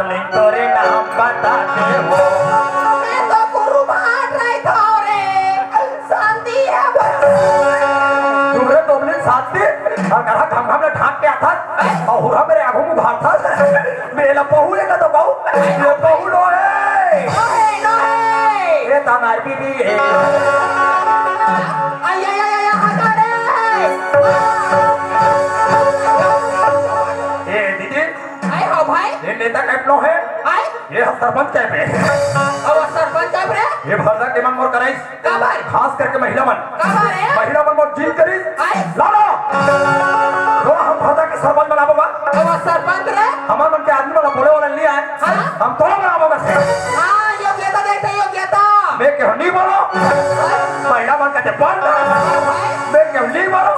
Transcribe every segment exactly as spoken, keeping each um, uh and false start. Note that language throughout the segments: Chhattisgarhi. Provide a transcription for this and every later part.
तोरे नाम बता दे हो। मैं तो गुरु भाट रही था रे। शांति है। तुमरे तो अपने शांति और कहा घम घम ले ढांक के आता और हुरा मेरे आगू में भाग था। मेला पहुए का तो बहु, ये पहुलो है। नहीं, नहीं। ये तो हमारी बीबी है। आई, आई, आई, आई, हटा रे। ए दीदी, आए हो भाई। ये नेता टाइप नो है। आए। ये हम सरपंच टाइप है। अब सरपंच टाइप रे। ये भरदा के मन मोर कराइस। काबर? खास करके महिला मन। काबर रे? महिला मन मोर जीत करिस। आए। लाला। तो हम भरदा के सरपंच बनाबो बा। अब सरपंच रे। हमार मन के आदमी वाला बोले वाला नहीं आए। हाँ। हम तोला बनाबो बस। हाँ, योग्यता देखते, योग्यता। मैं क्यों नहीं बोलो? हाँ। महिला मन कहते बंद। हाँ, भाई। मैं क्यों नहीं बोलो?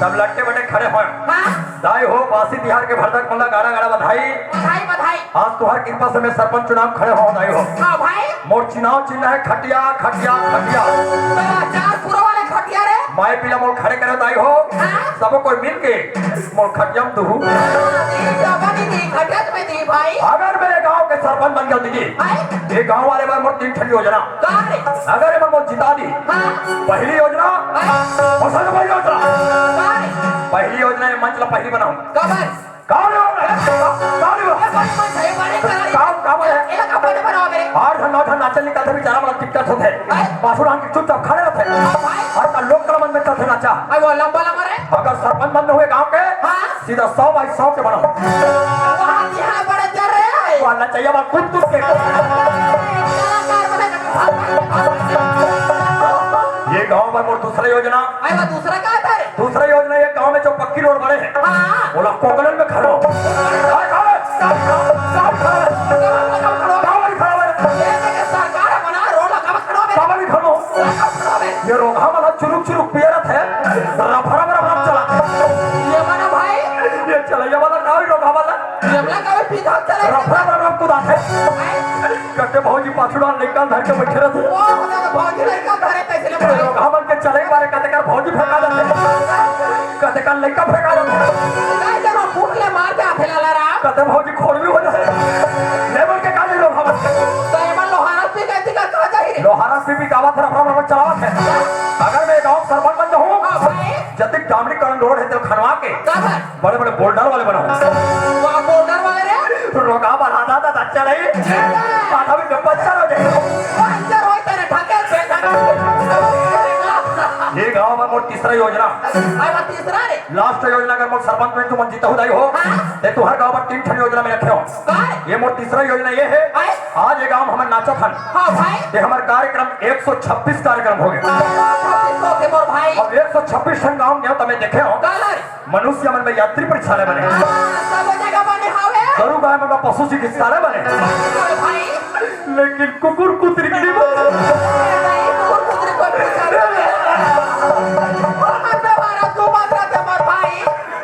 तब लट्टे बटे खड़े हो। हाँ। दाई हो, बासी तिहार के भरदा के मन ला गाड़ा गाड़ा बधाई। बधाई, बधाई। आज तुहार कृपा से मैं सरपंच चुनाव खड़े हो दाई हो। हाँ भाई। मोर चुनाव चिन्ह है खटिया, खटिया, खटिया। तो चार पुरो वाले खटिया रे। माई पीला मोर खड़े करे दाई हो। हाँ। सब कोई मिल के मोर खटिया में दुहू। हाँ, दीदी, बाबा दीदी, खटिया तुम्हें दी भाई। अगर मेरे गांव के सरपंच बन गया दीदी, आए? ये गांव वाले बार मोर तीन ठन योजना। का रे? अगर ये मोर जिता दी, हाँ। पहली योजना, हाँ। फसल बीमा योजना। का रे? पहली योजना ये मंच ला पहली बनाऊं। काबर? काबर? काबर? ए, बड़े मन है, बड़े करा। काम, काम है। एला का बड़े बनाओ मेरे? आठ घंटा, आठ घंटा नाचल निकलथे, बेचारा मन दिक्कत होथे। हैं? बासुर आन के चुपचाप खड़े रहथे। हाँ, भाई। और का लोग कला मन में चलथे नाचा। आई वो लंबा लंबा रे। अगर सरपंच बन हुए गांव के, हाँ। सीधा सौ बाई सौ के बनाओ। वहाँ जी हाँ बड़े जर रे। वो नचैया बा कूद कूद के। कलाकार बने। ये गांव में मोर दूसरा योजना। आई वो दूसरा का था रे? दूसरा योजना ये गांव में जो पक्की रोड बने हैं, हाँ। बोला कोकलन में खड़ो। हाय, हाय, गाँव में खड़ो। गाँव में खड़ो। ये देखे सरकार बना रोड लगा में खड़ो बे। गाँव में खड़ो। लगा खड़ो बे। ये रोगहा वाला चुरुक चुरुक पियरत है, रफ रफ रफ रफ चला। ये बना भाई। ये चलैया वाला गाँव ही रोगहा वाला। ये बना गाँव पीछा चले। रफ रफ रफ रफ कुदाथे। कटे भौजी पाछुड़ा लइका धर के बैठे रहते। वो होता तो भौजी लइका धरे तैसे ले भाई। रोगहा मन के चले बारे कते कर भौजी फेंका देते। कते कर लइका फेंका देते। नहीं तो फूट ले मार के आथे लाला राम। कते भौजी खोर भी हो जाए। ले बोल के काले रोगहा मन के। तो एमन लोहारा पी गए थी का कहा जाही रे? लोहारा पी पी कावा थरा फरा फरा चलावत है। अगर मैं गाँव सरपंच बन जाऊँ, हाँ भाई। जतिक डामरीकरण रोड है तो खनवा के। काबर? बड़े बड़े बोल्डर वाले बनाओ। वाह, बोल्डर वाले रे। रोगहा बढ़ा दादा, अच्छा नहीं। अच्छा। माथा भी पंचर हो जाए। पंचर होए तेरे ढकेल पे ढकेल। ये गाँव में मोर तीसरा योजना। अब तीसरा रे। लास्ट योजना अगर मोर सरपंच में तुम जीता हो जाई हो, हाँ। ते तुहर गाँव में तीन ठन योजना में रखे हो। का? ये मोर तीसरा योजना ये है। आए? आज ये गाँव में हमर नाचत हन। हाँ भाई। ये हमर कार्यक्रम एक सौ छब्बीस कार्यक्रम हो गए। छब्बीस हो गए मोर भाई। अब एक सौ छब्बीस ठन गाँव में तमे देखे हो। का रे? मनुष्य मन में यात्री परिक्षालय बने। हाँ, सब जगह बने हवे। गरु गाय मन में पशु चिकित्सालय बने। बने हवे भाई। लेकिन कुकुर कुतरी के नहीं बने। नहीं, कुकुर कुतरी कोई पूछा नहीं। ओकर व्यवहार तू बात करते मोर भाई।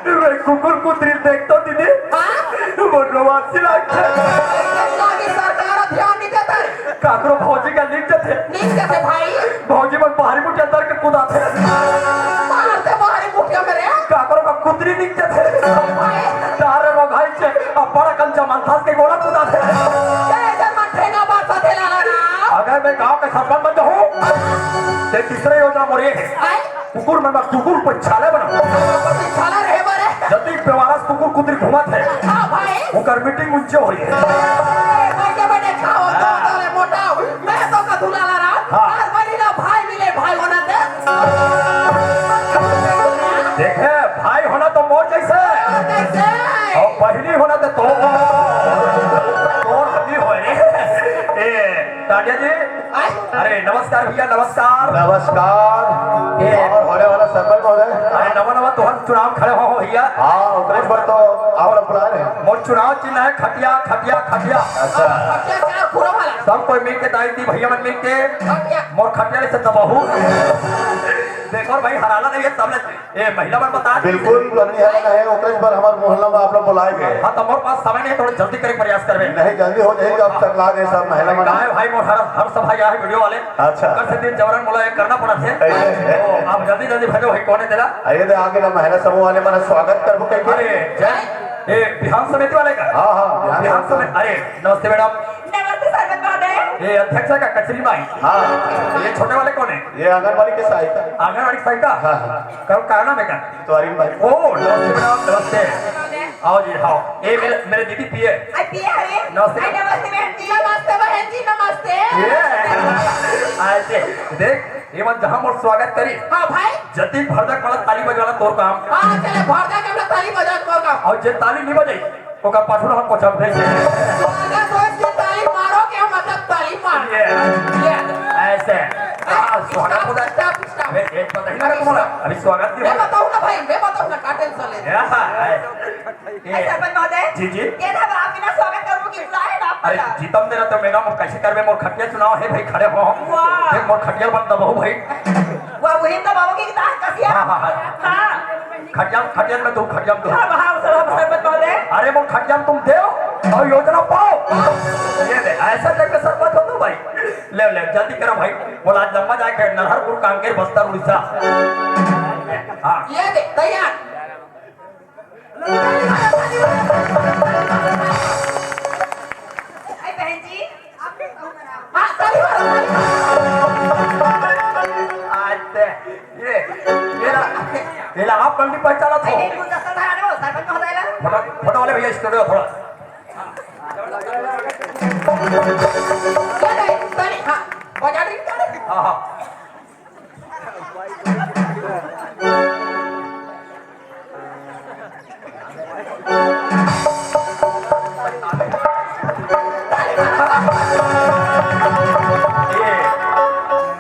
वे कुकुर कुतरी देख तो दीदी। हाँ? वो रोवासी लागथे। लागी सरकार ध्यान नहीं देता। काकरो भौजी का लिख देथे। लिख देथे भाई। भौजी मन बाहरी मुठिया धर के कुदाथे। मारते बाहरी मुठिया में रे। काकरो का कुतरी लिख देथे। भाई। तारे रोगहा से अब बड़ा कन जमान थास के गोला कुदाथे। जय जय मठेगा बासा थे लाला राम। अगर मैं गांव के सरपंच बन जाऊं, ते तीसरे योजना मोर ये है। आए? कुकुर मन बर कुकुर पैछालय बनाओ। कुकुर पैछालय रहे बारे। जतिक बेवारस कुकुर कुतरी घूमत है, हाँ भाई। ओकर मीटिंग उनसे होई है। ए, बैठे बैठे खाओ, दो तले मोटाओ। मैं तो का दुलाला राम। हाँ। हर बड़ी ना भाई मिले, भाई होना दे। देखे, भाई होना तो मोर जैसे। हाँ, जैसे। और बहिनी होना तो तोर। तोर हमी होए। ए, टांडिया जी, आय? अरे नमस्कार भैया, नमस्कार। नमस्कार। ए। और होने वाला सरपंच महोदय। अरे नवा नवा तोहर चुनाव खड़े हो, हो भैया। हाँ, ओकरे पर तो आवल बुला रहे हैं। मोर चुनाव चिन्ह है खटिया, खटिया, खटिया। अच्छा। खटिया क्या पूरा वाला? सब कोई मिल के दाई दी भैया मन मिल के। खटिया। मोर खटिया से दबाहू। देखो भाई हराना नहीं है सबने। ए, महिला मन बता दे। बिल्कुल, बनी है, नहीं, ओकरे पर हमार मोहल्ला में आप लोग बुलाए गए। हाँ, तो मोर पास समय नहीं है, थोड़ा जल्दी करे के प्रयास करबे। नहीं, जल्दी हो जाएगी, अब तक ला गए सब महिला मन। काय भाई, मोर हर, हर सभा आए वीडियो वाले। अच्छा। ओकर से दिन जबरन मोला ये करना पड़ा थे। ऐसे है। तो आप जल्दी, जल्दी भेजो भाई, कौन है तेरा? आइए, दे आगे ना महिला समूह वाले मन स्वागत करबो कह के। अरे, जय। ए, बिहान समिति वाले का? हाँ, हाँ, बिहान बिहान समिति। समिति। अरे, नमस्ते मैडम। नमस्ते सरपंच महोदय। ये अध्यक्ष का कचरी माई। हाँ। ये छोटे वाले कौन है? ये आंगनबाड़ी के सहायिका। आंगनबाड़ी सहायिका? हाँ, हाँ। करो, का नाम है का? तिवारी बाई। ओ, नमस्ते मैडम, नमस्ते। आओ जी, आओ। ये मेरे, मेरे दीदी पीए। आई पीए हरे। नमस्ते। आई नमस्ते बहन जी। नमस्ते बहन जी, नमस्ते। ये, ऐसे, देख, ये मन जहाँ मोर स्वागत करी। हाँ भाई। जतिक भरदा के ताली बजाना तोर काम। हाँ, चले, भरदा के ताली बजाना तोर काम। और जे ताली नहीं बजाई, ओकर पाछू हम पोछा फेंक दे। स्वागत हो, इसकी ताली मारो, क्या मतलब ताली मार? ये। ये। ऐसे। हाँ, स्वागत हो जाए। Stop, stop, stop। अबे, एक बात ही ना तुम्हारा, अभी स्वागत नहीं मैं हो। बताऊँ ना भाई, मैं बताऊँ ना, का tension ले? ये, हाँ, है। ये। ऐसा बन महोदय? जी, जी। ये ना, अब आप बिना स्वागत करूँ कि बुला रहे ना आप अरे, पता। जीतम दे रहा तो मैडम, अब कैसे करबे? मोर खटिया चुनाव है भाई, खड़े हो। वाह। देख, मोर खटिया बन दबहू भाई। वाह, वही तो बाबू की किताब कसिया। हाँ, हाँ, हाँ। हाँ। खटिया, खटिया में तू, खटिया में तू। हाँ, हाँ, सर, हाँ, सरपंच महोदय। अरे, वो खटिया में तुम दो और योजना पाओ। ये ले, ऐसा करके सरपंच हो तू भाई। ले, ले, जल्दी करो भाई। बोला, आज लंबा जाके नरहरपुर, कांकेर, बस्तर, उड़ीसा। हाँ। ये दे, तैयार। अरे बहन जी, हाँ, ताली मारो, ताली मारो। आज से ये, ये ला, ये ला, आप बंदी पहचाना था। अरे, गुलदस्ता था, अरे, वो सरपंच महोदय ला। फोटो, फोटो वाले भैया, स्टूडियो थोड़ा। ये नहीं, ताली, हाँ, बजा दे, ताली। हाँ, हाँ। ये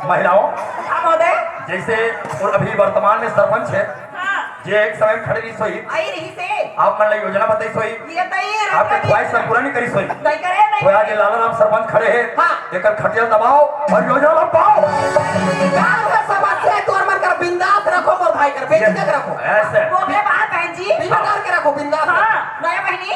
महिलाओं, हाँ, महोदय। जैसे और अभी वर्तमान में सरपंच है, हाँ। जे एक समय खड़े रही सोई, आई रही से। आप मन ला योजना बताई सोई, ये तो ये आपके रखा ख्वाहिश ला पूरा नहीं करी सोई। नहीं करे, नहीं वो आज करे। ये लाला राम सरपंच खड़े हैं, हाँ। एकर खटिया दबाओ और योजना ला पाओ। का हुआ समस्या है तोर मन कर, बिंदास रखो मोर भाई कर, बेझिझक रखो। ऐसे। वो अपने बाहर बहन जी। बिंदास के रखो, बिंदास रखो। हाँ, नया बहनी,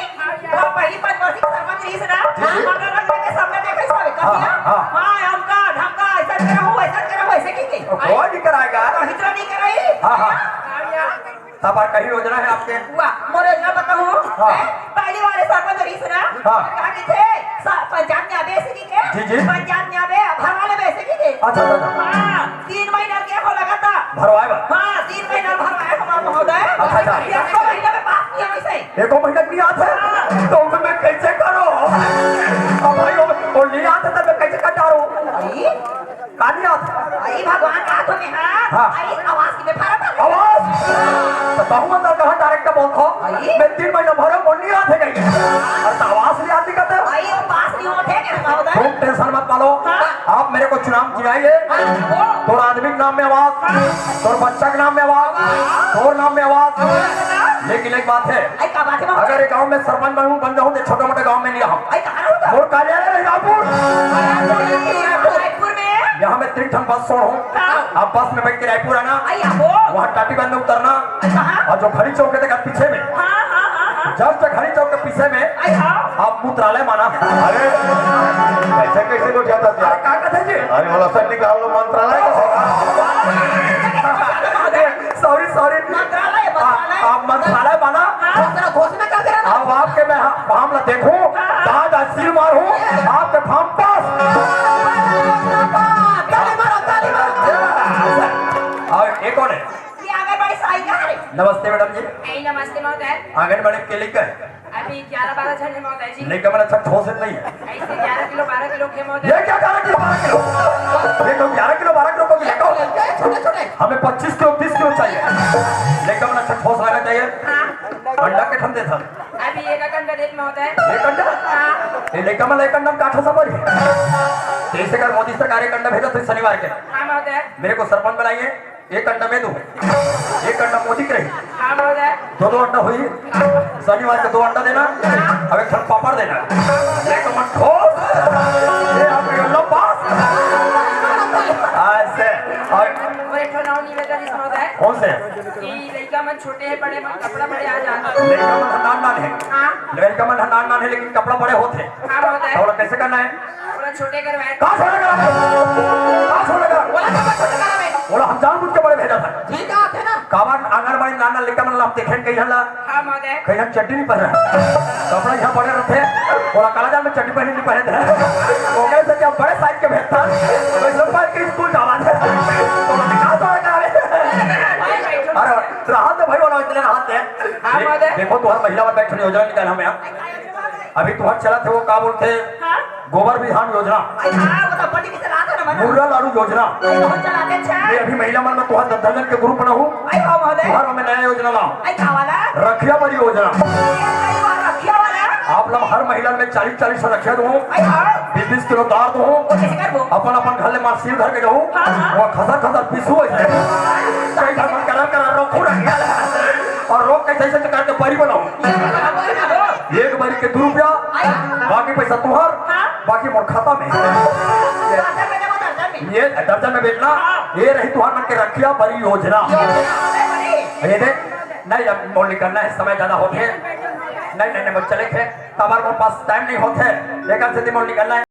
वो पहली पंचवर्षी सरपंच रही से ना, जी, जी। हाँ, हम लोग के सामने देखे सब, हाँ, कसिया? हाँ। हाँ, हमका, धमका, ऐसा करो, वैसा करो, वैसे की गई। तो कौन नहीं कराएगा? तो हितरा नहीं कराई? हाँ, हाँ। हाँ, यार। तब और कहीं योजना है आपके? वाह, मोर योजना बताऊं? हाँ। हैं? पहली वाले सरपंच रहीस ना? हाँ। का कहिथे? स-, पंचायत में आबे ऐसे की के? जी, जी। पंचायत में आबे, भरवा लेबे ऐसे की के? अच्छा, अच्छा, अच्छा। हाँ, तीन महीना के हो लगा था। भरवाए बा? हाँ, तीन महीना भरवाए हमार महोदय। अच्छा, अच्छा। एको महीना में पास नहीं आवे से। एको महीना नहीं आते? हाँ। तो मैं कैसे करो? अब भाई, वो, वो नहीं आते तो मैं कैसे कटारो? अरे? काली आत। अरे भगवान, का तो में हाथ। हाँ। अरे आवास के बेफारा था। आवास? तो कहूँ अंदर कहाँ direct बोल खो? अरे। मैं तीन महीना भरो मोर नहीं आते कहीं। अरे तो आवास नहीं आती कहते हो? अरे वो पास नहीं होते क्या महोदय? तुम tension मत पालो। हाँ। आप मेरे को चुनाव जिताइए। हाँ, वो। तोर आदमी के नाम में आवास, हाँ। तोर बच्चा के नाम में आवास, हाँ। तोर नाम में आवास। हाँ। लेकिन एक बात है, अरे का बात है महोदय? अगर ये गांव में सरपंच बनूं, बन जाऊं तो छोटे मोटे गांव में नहीं रहूं। अरे कहाँ रहूं? मोर कार्यालय रही रायपुर। रायपुर में? यहाँ मैं तीन ठन बस छोड़ हूँ। हाँ। आप बस में बैठ के रायपुर आना। आई आबो। वहाँ टाटीगंज में उतरना। अच्छा, हाँ। और जो घड़ी चौक है देखा पीछे में। हाँ, हाँ, हाँ, हाँ। जब तक घड़ी चौक के पीछे में आई हाँ। आप मूत्रालय माना। अरे, ऐसे कैसे लोग जाता था? अरे, का कहते जी? अरे, वाला सब निकाल लो, मंत्रालय का। Sorry, sorry। मंत्रालय, आ, मंत्रालय। आप मंत्रालय बना। हाँ, जरा घोषणा कर दे रहा। अब आपके मैं हा-, फार्म ला देखूं, हाँ। दांत आज सील मारूं, आपके फार्म पास। ताली मारो, ताली मारो। और एक और है। ये आंगनबाड़ी सहायिका है। नमस्ते मैडम जी। ए, नमस्ते महोदय। आंगनबाड़ी के लिए क्या है? अभी ग्यारह बारह जन है महोदय जी। लइका मन अच्छा ठोस नहीं है। ऐसे ग्यारह किलो, बारह किलो के महोदय। ये क्या ग्यारह किलो, बारह किलो? ये तो ग्यारह किलो, बारह किलो को भी लइका हो। छोटे, छोटे। हमें पच्चीस किलो, तीस किलो चाहिए। लइका मन अच्छा ठोस रहना चाहिए। हाँ। अंडा के ठन देथन? अभी एक अंडा देत महोदय। एक अंडा? हाँ। ये लइका मन एक अंडा में काठा समझ। जैसे कर मोदी सरकार एक अंडा भेजा तो शनिवार के। हाँ महोदय। मेरे को सरपंच बनाइए। एक अंडा मैं दूं, एक अंडा मोदी के रही। हाँ, महोदय। दो दो अंडा हुई, शनिवार को दो अंडा देना, अब एक ठन पापड़ देना। ये तो मत ठोस, ये आप ये लो पास। ऐसे, और और एक ठो नौ निवेदन इस महोदय। कौन से? कि लइका मन छोटे हैं, बड़े मन कपड़ा बड़े आ जात। लइका मन नान नान है। हाँ। लइका मन नान नान है, लेकिन कपड़ा बड़े होते हैं। हाँ, महोदय। और कैसे करना है? पूरा छोटे करवाए। कहाँ छोटे करा? कहाँ छोटे करा? बोला था, छोटे करा में। बोला, हम जानबूझ के बड़े भेजा था। ठीक है, आते ना। कावन आंगनबाड़ी नाना लिखा मन ला देखेन कइहन ला, हाँ, महोदय। कइहन चड्डी नइ पहने, कपड़ा इहाँ बड़े रथे, ओला काला जान में चड्डी पहने नइ पहने थे। ओकर से जब बड़े साइज के भेजथन, तो इस लोग के स्कूल जावा थे। तो ओला निकाल दो, निकाल। अरे, राहत दे भाई, ओला इतने राहत दे। हाँ, दे-, महोदय। देखो, तुँहर महिला मन बर एक ठन योजना निकाले हँव मैं। अभी तुँहर चलत हे, वो का बोलथे? हाँ? गोबर बिहान योजना, अरे हाँ, वो तो बड़ी किसे रात है ना, मना। मुर्रा लाडू योजना। अरे बहुत चलाते, अच्छा। मैं अभी महिला मन में तुँहर दस दस जन के group बनाहूँ। अरे हाँ, महोदय। तुँहर में नया योजना लाऊँ। अरे का वाला? रखिया बर योजना। अरे वाह, रखिया वाला। आप लोग हर महिला में चालीस चालीस रखिया दूँ। अरे हाँ। बीस बीस किलो दार दूँ। वो कैसे करबो? अपन अपन घर ले मार सील धर के जाऊँ। हाँ, हाँ। वो खसर खसर पीसू है। कई घर में करा करा रोकू रखिया ला। और रोक के जैसे तो करके बरी बनाऊँ। ये तो बराबर है ना। एक बरी के दू रुपया, बाकी पैसा तुँहर, हाँ। बाकी मोर खाता में। दर्जन में देबो, दर्जन में। ये दर्जन में बेचना, हाँ। ये रही तुँहर मन के रखिया बरी योजना। योजना, अरे बरी। ये दे, नहीं, अब मोर निकलना हे, समय ज्यादा होथे। नहीं, नहीं, नहीं, मोर चले के हे, तब मोर पास time नइ होथे, एकर सेती मोर निकलना हे।